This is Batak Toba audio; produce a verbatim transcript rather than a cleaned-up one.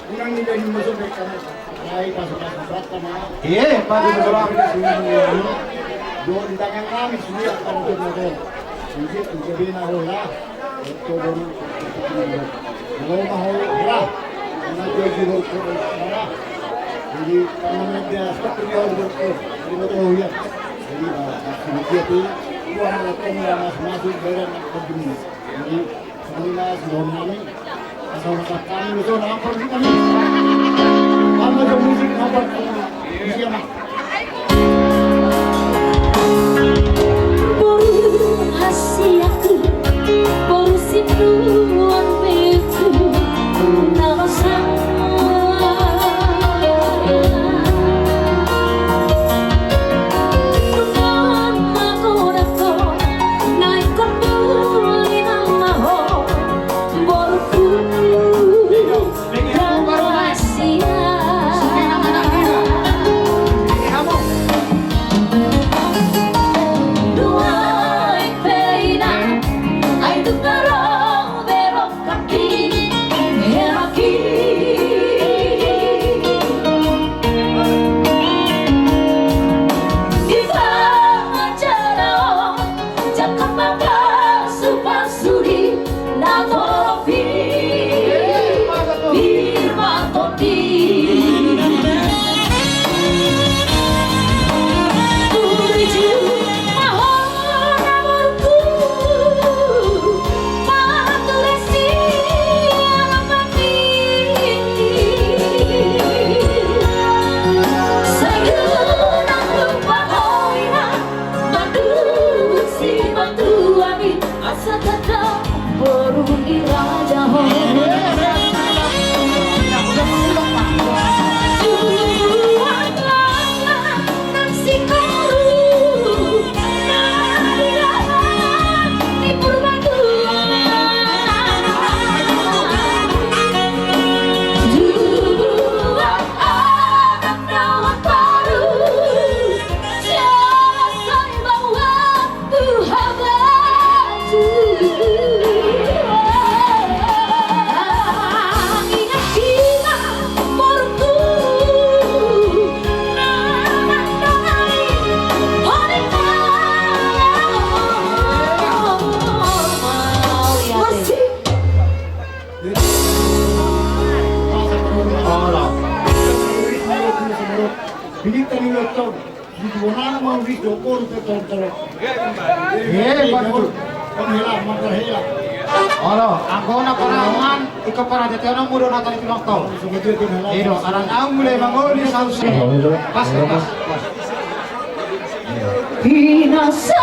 Unang ni daging masuk dari kamu. Rai pasupasu berat sama. Iya, Pak, di betul. Dua di tangan kami sudah akan bermotor. Sujud, sujud, bina, hola. Betul, betul. Kalau mau, ya. Karena dia juga, ya. Jadi, karena dia seperti dia, betul. Jadi, betul, ya. Jadi, nah, maksudnya dia tuh, gua mau ketemu sama masuk, masuk, bareng, begini. Jadi, Sandina, sandok nami. Asal masak kami, betul, lapar kita nih. Apa tuh musik, apa tuh? Musik apa? Boru hasiakku, boru sinuan beku, na basa. Nunga magodang ho, na ingkon muli nama ho. Borungku, dang rahasia. Nuaeng pe inang, ai tung adong be rongkapki, heraki. Di tangga jala on, jangkar ma pasupasu di na torop i, pir ma tondi. Tuju ma ho na borungku, patureon sian anak ni. Sai unang lupa ho inang, mandok simatua mi, asa tanda boru ni raja ho. Tulang nang sikoru, na di dalan ni Purbatua. Tulang anak dalan baru, jala sai baoa tu habatu. Ingat hita borungku, na mandongani holan. Masih. Olo. Pinita ni ulang tahun. Di tuan anak mau di dokter, dokter, dokter. Eh, bagus. Penghela, makan hela. Olo, anggo na paraman, iko para jati anak muda na tadi tulang tahun. Ido, anak anak mulai mangoli sausi. Pas, pas, pas. Pinasa